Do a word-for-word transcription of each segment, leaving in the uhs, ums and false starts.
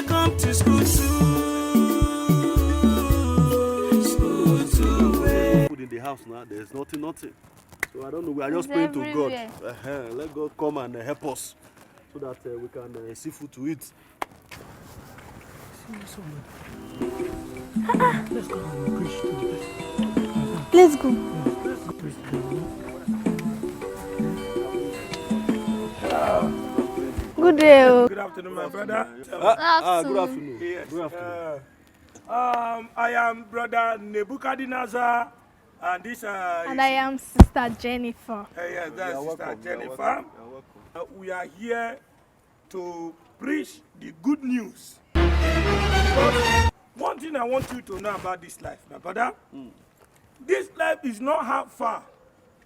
Come to school too. School too, eh. Food in the house now, there's nothing, nothing. So I don't know, we are just praying to God. Uh-huh. Let God come and, uh, help us so that, uh, we can, uh, see food to eat. Let's go and preach to the person. Let's go. Let's go preach to them. Good day o. Good afternoon, my brother. Ah, ah, good afternoon. Yes. Good afternoon. Uh, um, I am Brother Nebuchadnezzar, and this, uh, and is I am Sister Jennifer. Uh, yes, that's Sister Jennifer. Uh, we are here to preach the good news. Because one thing I want you to know about this life, my brother, this life is not how far,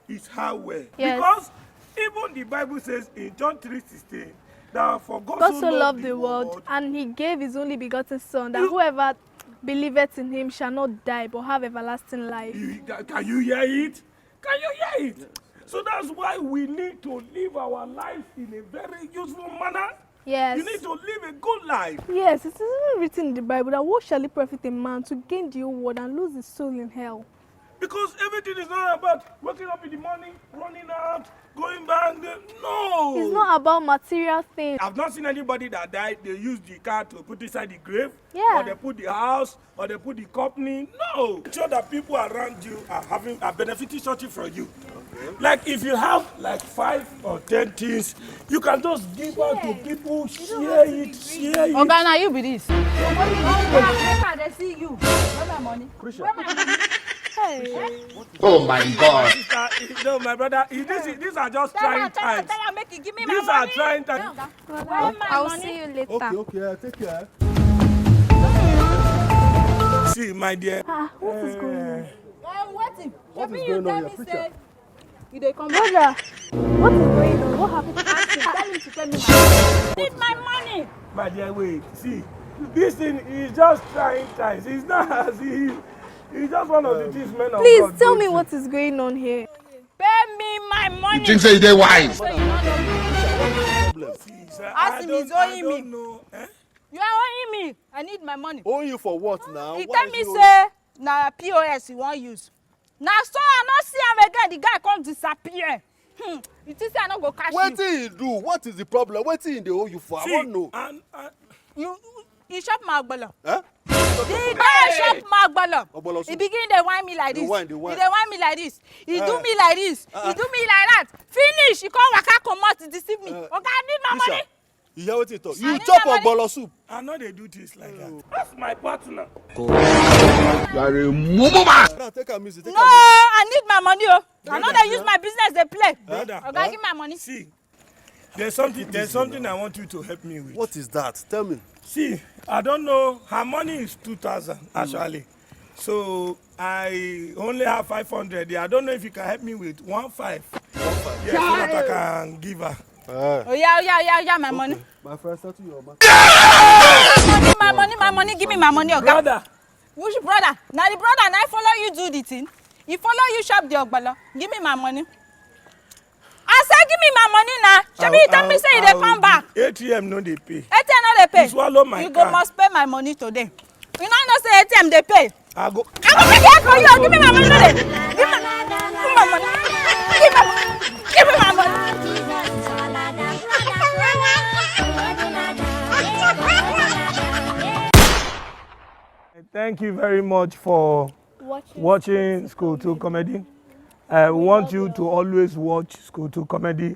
it's how well. Yes. Because even the Bible says in John three sixteen that for God so loved the world, and he gave his only begotten Son, that whoever believeth in him shall not die but have everlasting life. You, can you hear it? Can you hear it? So that's why we need to live our life in a very useful manner. Yes. You need to live a good life. Yes, it is even written in the Bible that what shall it profit a man to gain the whole world and lose his soul in hell? Because everything is not about waking up in the morning, running out, going back. No. It's not about material things. I've not seen anybody that died, they used the car to put inside the grave, yeah, or they put the house, or they put the company. No. Make sure that people around you are having, are benefiting something from you. Like if you have like five or ten things, you can just give out to people, share it, share it. Oga, na you be this. Oga, I dey see you. Where my money? Where my money? Hey. Oh my God. My sister, no, my brother, these are just trying times. Tell her, tell her, make you give me my money. These are trying times. Where my money? I'll see you later. Okay, okay, uh, take care. See, my dear. Ah, what is going on? Eh. Eh, wetin? What is going on here, preacher? You dey come back. Brother, what is going on? What happened? Ask him. Tell him to tell me my money. Need my money. My dear, wait. See, this thing is just trying times. It's not as if, it's just one of the things men of God go through. Please tell me what is going on here. Pay me my money. You think say you dey wise? So you don't know me. As him is owing me. You are owing me. I need my money. Owing you for what now? He tell me say na P O S he wan use. Na so I no see am again. The guy come disappear. Hmm. You think say I no go catch you? Wetin he do? What is the problem? Wetin he dey owe you for? I wan know. See, and, and you, he chop my ogbolo. Eh? The guy chop my ogbolo. Ogbolo soup. He begin dey whine me like this. Dey whine, dey whine. He dey whine me like this. He do me like this. He do me like that. Finish, he come waka comot, deceive me. Oga, I need my money. You hear wetin he talk? You chop ogbolo soup. I no dey do things like that. That's my partner. You are a mumu man. Now take am easy, take am easy. No, I need my money o. I no dey use my business dey play. Brother. Oga, give my money. See, there's something, there's something I want you to help me with. What is that? Tell me. See, I don't know. Her money is two thousand, actually. So I only have five hundred there. I don't know if you can help me with one five. One five. Yes, so that I can give her. Eh. Oh yeah, oh yeah, oh yeah, oh yeah, my money. My friend, settle your matter. Give my money, my money, give me my money, oga. Brother. Which brother? Na the brother na follow you do the thing. He follow you chop the ogbolo. Give me my money. I say give me my money now. Shebi you tell me say you dey come back. A T M no dey pay. A T M no dey pay. You swallow my card. You go must pay my money today. You no know say A T M dey pay. I go. I go pay there for you. Give me my money today. Give me, give me my money. Give me my money. Give me my money. Thank you very much for watching School two Comedy. Uh, we want you to always watch School two Comedy.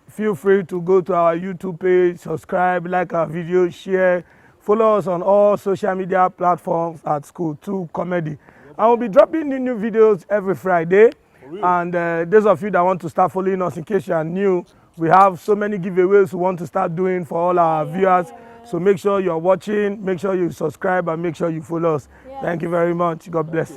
Feel free to go to our YouTube page, subscribe, like our video, share. Follow us on all social media platforms at School two Comedy. And we'll be dropping new, new videos every Friday. And, uh, those of you that want to start following us, in case you are new, we have so many giveaways we want to start doing for all our viewers. So make sure you're watching, make sure you subscribe, and make sure you follow us. Thank you very much. God bless you.